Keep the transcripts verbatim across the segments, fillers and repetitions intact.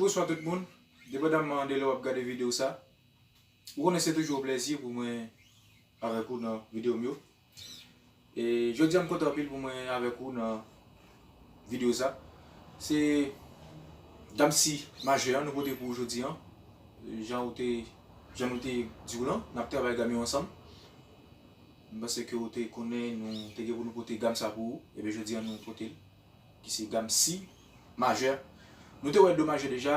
Bonswa tout moun, depandamman de lè w ap gade videyo sa, ou konnen se toujou yon plèzi pou mwen avèk ou nan videyo m yo. E jodi a m kontan anpil pou mwen avèk ou nan videyo sa. Se gam si majè an nou pote pou ou jodi an. Jan ou te, jan nou te di w lan, n ap travay gam yo ansanm. M panse ke ou te konnen nou te gen pou nou pote gam sa pou ou. Ebyen jodi a nou pote l, ki se gam si majè. Nou te wè do majè deja,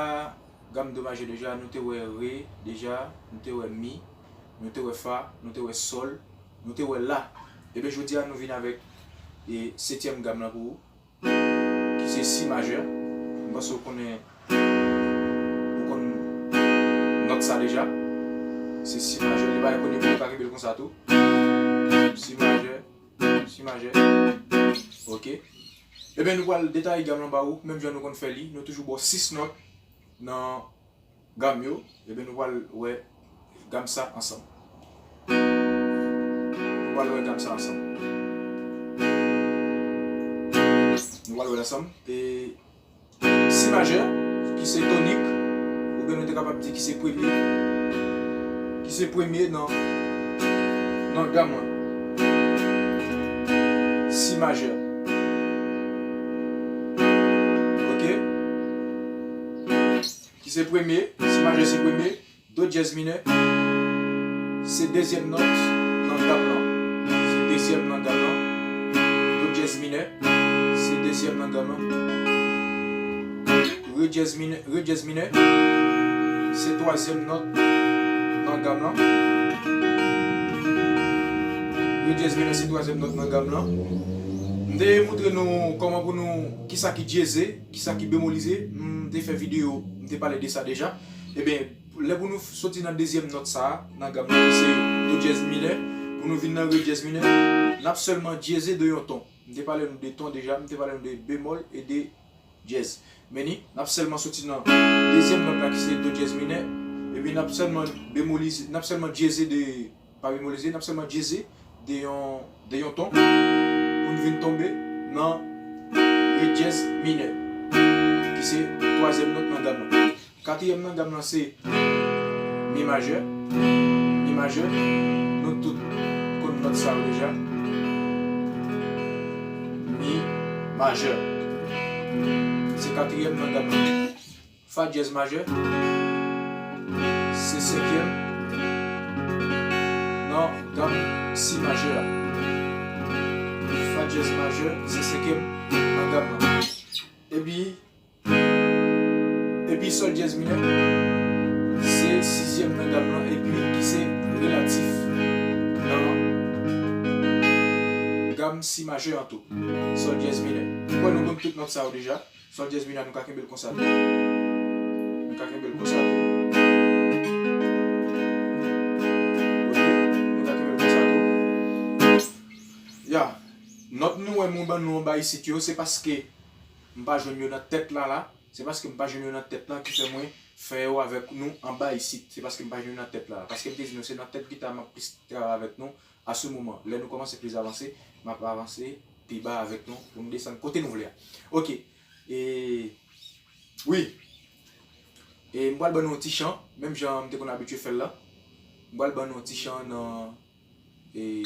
gam do majè deja, nou te wè re deja, nou te wè mi, nou te wè fa, nou te wè sòl, nou te wè la. Ebyen jodi a nou vin avèk e setyèm gam lan pou ou, ki se si majè. M panse ou konnen, ou konn nòt sa deja. Se si majè, li pa rekonèt, ou ka kenbe l konsa tou. Si majè, si majè. Ok. Ebyen nou pral detaye gam lan ba ou, menm jan nou konn fè li. Nou toujou ba w sis nòt nan gam yo. Ebyen nou pral wè gam sa ansanm. Nou pral wè gam sa ansanm. Nou pral wè l ansanm. E si majè, ki se tonik, oubyen nou te kapab di ki se premye, ki se premye nan, nan gam lan. Si majè. Ok? Ki se premye, si majè se premye, do dyèz minè, se dezyèm nòt nan gam lan. Se dezyèm nan gam lan. Do dyèz minè, se dezyèm nan gam lan. Re dyèz minè, re dyèz minè, se twazyèm nòt nan gam lan. Re dyèz minè, se twazyèm nòt nan gam lan. M te montre nou kòman pou nou, kisa ki dyeze, kisa ki bemolize. M te fè videyo, m te pale de sa deja. Ebyen, lè pou nou soti nan dezyèm nòt sa a, nan gam nan ki se do dyèz minè, pou nou vin nan re dyèz minè, n ap sèlman dyeze de yon ton. M te pale nou de ton deja, m te pale nou de bemòl e de dyèz. Men ni, n ap sèlman soti nan dezyèm nòt la ki se do dyèz minè, epi n ap sèlman bemolize, n ap sèlman dyeze de, pa bemolize, n ap sèlman dyeze de yon, de yon ton, pou n vin tonbe nan re dyèz minè, ki se twazyèm nòt nan gam lan. Katriyèm nan gam lan se mi majè. Mi majè. Nou tout konn nòt sa yo deja. Mi majè. Se katriyèm nan gam lan. Fa dyèz majè. Se senkyèm nan gam si majè a. Fa dyèz majè, se senkyèm nan gam lan. Epi, epi sòl dyèz minè, se sizyèm nan gam lan, epi ki se relatif nan gam si majè an tou. Sòl dyèz minè. M kwè nou konn tout nòt sa yo deja. Sòl dyèz minè, nou ka kenbe l konsa tou. Nou ka kenbe l konsa tou. Ok? Nou ka kenbe l konsa tou. Ya. Nòt nou wè mwen ban nou anba isit yo, se paske m pa jwenn yo nan tèt la la. Se paske m pa jwenn yo nan tèt lan ki fè mwen fè yo avèk nou anba isit. Se paske m pa jwenn yo nan tèt la la. Paske m te di nou se nan tèt gita m ap plis travay avèk nou a se moman. Lè nou kòmanse plis avanse, m ap avanse pi ba avèk nou pou nou desann kote nou vle a. Ok. E, wi. E m pral ban nou yon ti chan, menm jan m te konn abitye fè l la. M pral ban nou yon ti chan nan e,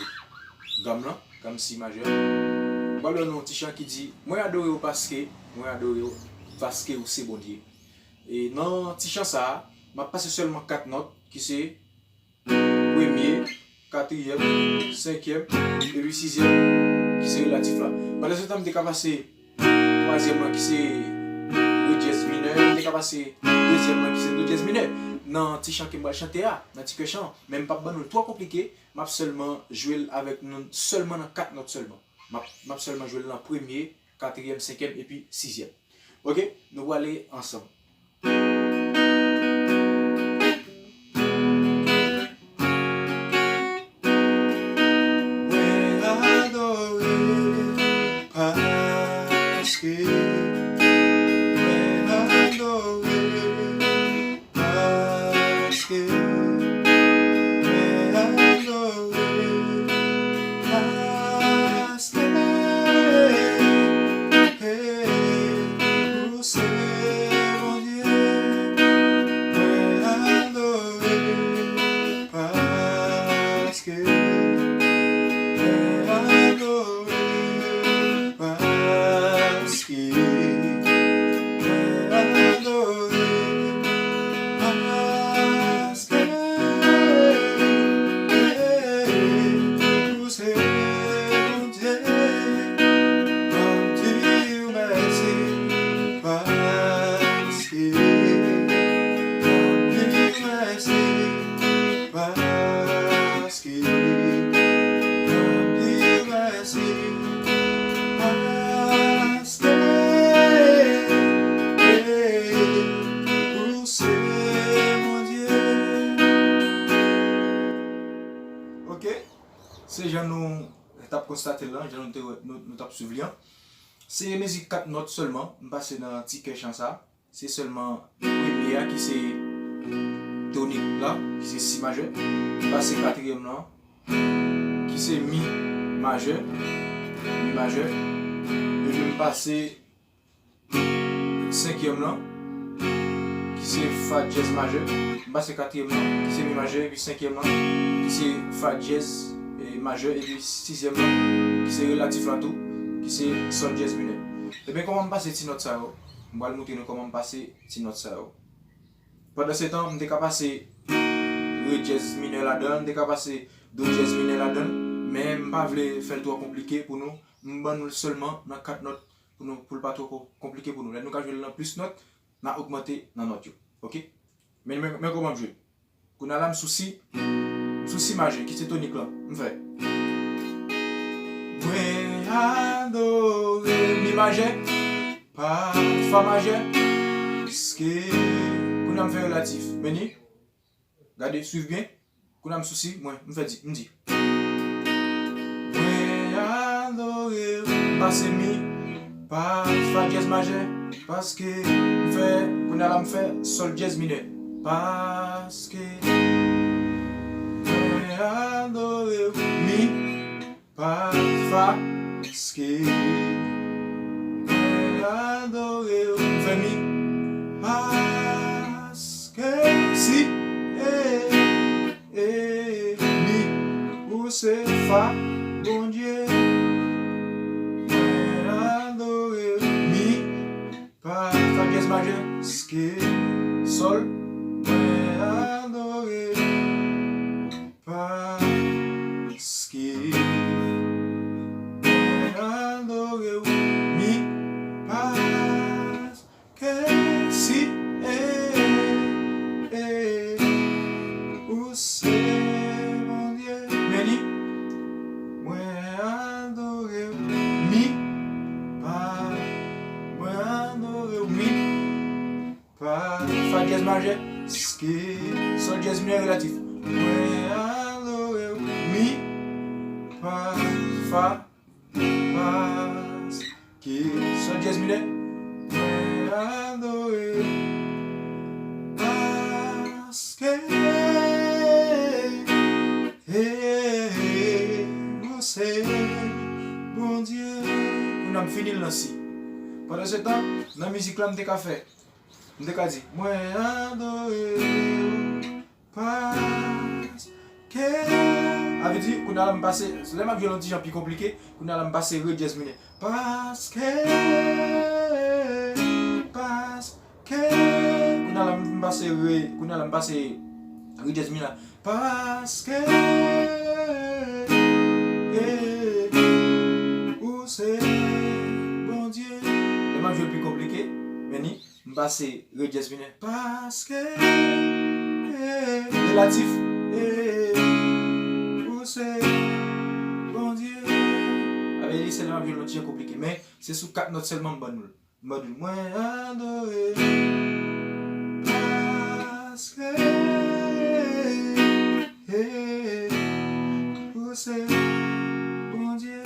gam lan, gam si majè. M pral ban nou yon ti chan ki di, mwen adore w paske, mwen adore w paske ou se Bondye. E nan ti chan sa a, m ap pase sèlman kat nòt, ki se premye, katriyèm, senkyèm, epi sizyèm, ki se relatif la. Pandan se tan, m te ka pase twazyèm lan ki se re dyèz minè, m te ka pase dezyèm lan ki se do dyèz minè. Nan ti chan ke m pral chante a, nan ti kè chan, men m p ap ban nou l twò konplike, m ap sèlman jwe l avèk nou sèlman nan kat nòt sèlman. M ap, m ap sèlman jwe l nan premye, katriyèm, senkyèm epi sizyèm. Ok, nou prale ansanm. Mwen adore paske, mwen adore paske, mwen adore paske, ou se Se jan nou t ap konstate l lan, jan nou te wè, nou, nou t ap swiv li an. Se mizik kat nòt sèlman, m pase nan ti kè chan sa. Se sèlman premye a ki se tonik la, ki se si majè. M pase katriyèm lan, ki se mi majè, mi majè. Epi m pase senkyèm lan, ki se fa dyèz majè. M pase katriyèm lan, ki se mi majè, epi senkyèm lan, ki se fa dyèz, e, majè, epi sizyèm lan, ki se relatif la tou, ki se sòl dyèz minè. Ebyen, kòman m pase ti nòt sa yo? M pral montre nou kòman m pase ti nòt sa yo. Pandan se tan, m te ka pase re dyèz minè ladan l, m te ka pase do dyèz minè ladan l, men m pa vle fè l twò konplike pou nou. M ban nou l sèlman nan kat nòt pou nou, pou l pa twò ko-, konplike pou nou. Lè nou ka jwe l nan plis nòt, n a ogmante nan nòt yo. Oke? Men, men, men kòman m jwe. Kounye a la, m sou si, m sou si majè, ki se tonik lan. M fè. Mwen adore mi majè, pa fa majè, paske kounye a m fè relatif. Men ni, gade, swiv byen. Kounye a m sou si, mwen, m fè di, m di. Mwen adore w, m pase mi, pa fa dyèz majè, paske m fè, kounye a la m fè sòl dyèz minè. Paske mwen adore w, mi, pa fa, ske mwen adore w, m fè mi, paske si, e, e, mi, ou se fa, Bondye, mwen adore w, mi, pa fa dyèz majè, ske sòl, mwen adore w. Paske mwen adore w, mi, paske si, e, e, ou se Bondye. Men ni, mwen adore w, mi, pa, mwen adore w, mi, pa fa dyèz majè, ske sòl dyèz minè relatif. Mwen adore w, mi, pa, fa, paske sòl dyèz minè. Mwen adore w, paske, e, ou se Bondye. Kounye a m fini l nan si. Pandan se tan, nan mizik la, m te ka fè M te ka di, mwen adore w, paske. Sa vle di, kounye a la m pase, lè m ap jwe l yon ti jan pi konplike, kounye a la m pase re dyèz minè. Paske, paske. Kounye a la m pase re, kounye a la m pase re dyèz minè. Paske, e, ou se Bondye. Lè m ap jwe l pi konplike, men ni. M pase re dyèz minè. Paske relatif, e, ou se Bondye. Avè li, se lè m ap jwe l yon ti jan konplike, men se sou kat nòt sèlman m ban nou l. M ban nou l. Mwen adore. Paske, e, ou se Bondye.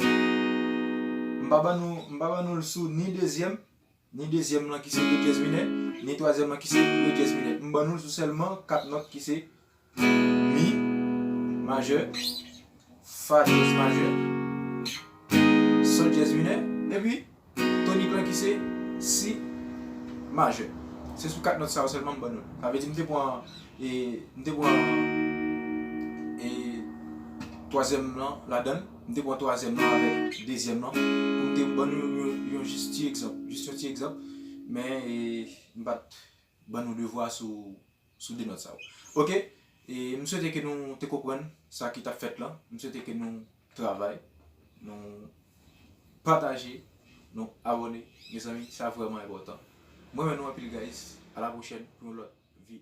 M pa ban nou, m pa ban nou l sou ni dezyèm, ni dezyèm lan ki se do dyèz minè, ni twazyèm lan ki se do dyèz minè. M ban nou l sou sèlman kat nòt ki se mi majè, fa dyèz majè, sòl dyèz minè, epi tonik lan ki se si majè. Se sou kat nòt sa yo sèlman m ban nou l. Sa vle di m te pran E m te pran, e, twazyèm lan ladan l. M te pran twazyèm lan avèk dezyèm lan pou m te ban nou yon, yon, yon jis ti egzanp. Jis yon ti egzanp. Men, e, m pa t ban nou devwa sou, sou de nòt sa yo. Oke? E m swete ke nou te konprann sa ki t ap fèt lan. M swete ke nou travay, nou pataje, nou abòne. Mezanmi, sa vrèman enpòtan. Mwen renmen nou anpil, guys. A la pwochèn pou yon lòt vi.